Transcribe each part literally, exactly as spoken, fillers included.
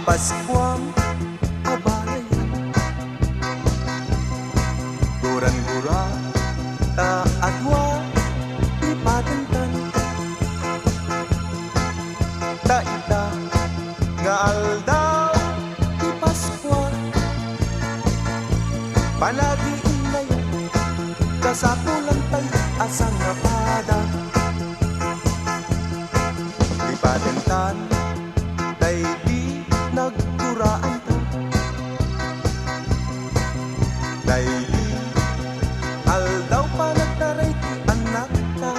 Paskuam a balayan. Guran-gura ta a dua ti patentan. Ta ita nga aldaw ti Paskua, panagiinnayo, kasapulantayo a sangapada. Ti patentan, daydi nagguraanta. Daydi aldaw panagtaray ti annakta.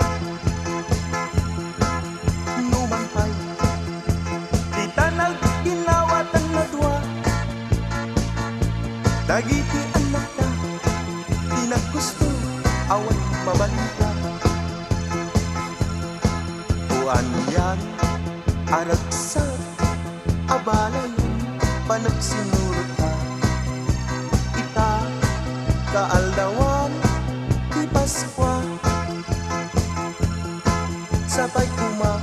Numan pay, dita nagginnawa tan nadua. Dagiti annakta, ti naggusto, awan mabalinda. O anian a ragsak a balayan panagsinurota. Ita, kaaldawan ti Paskua. Sapay koma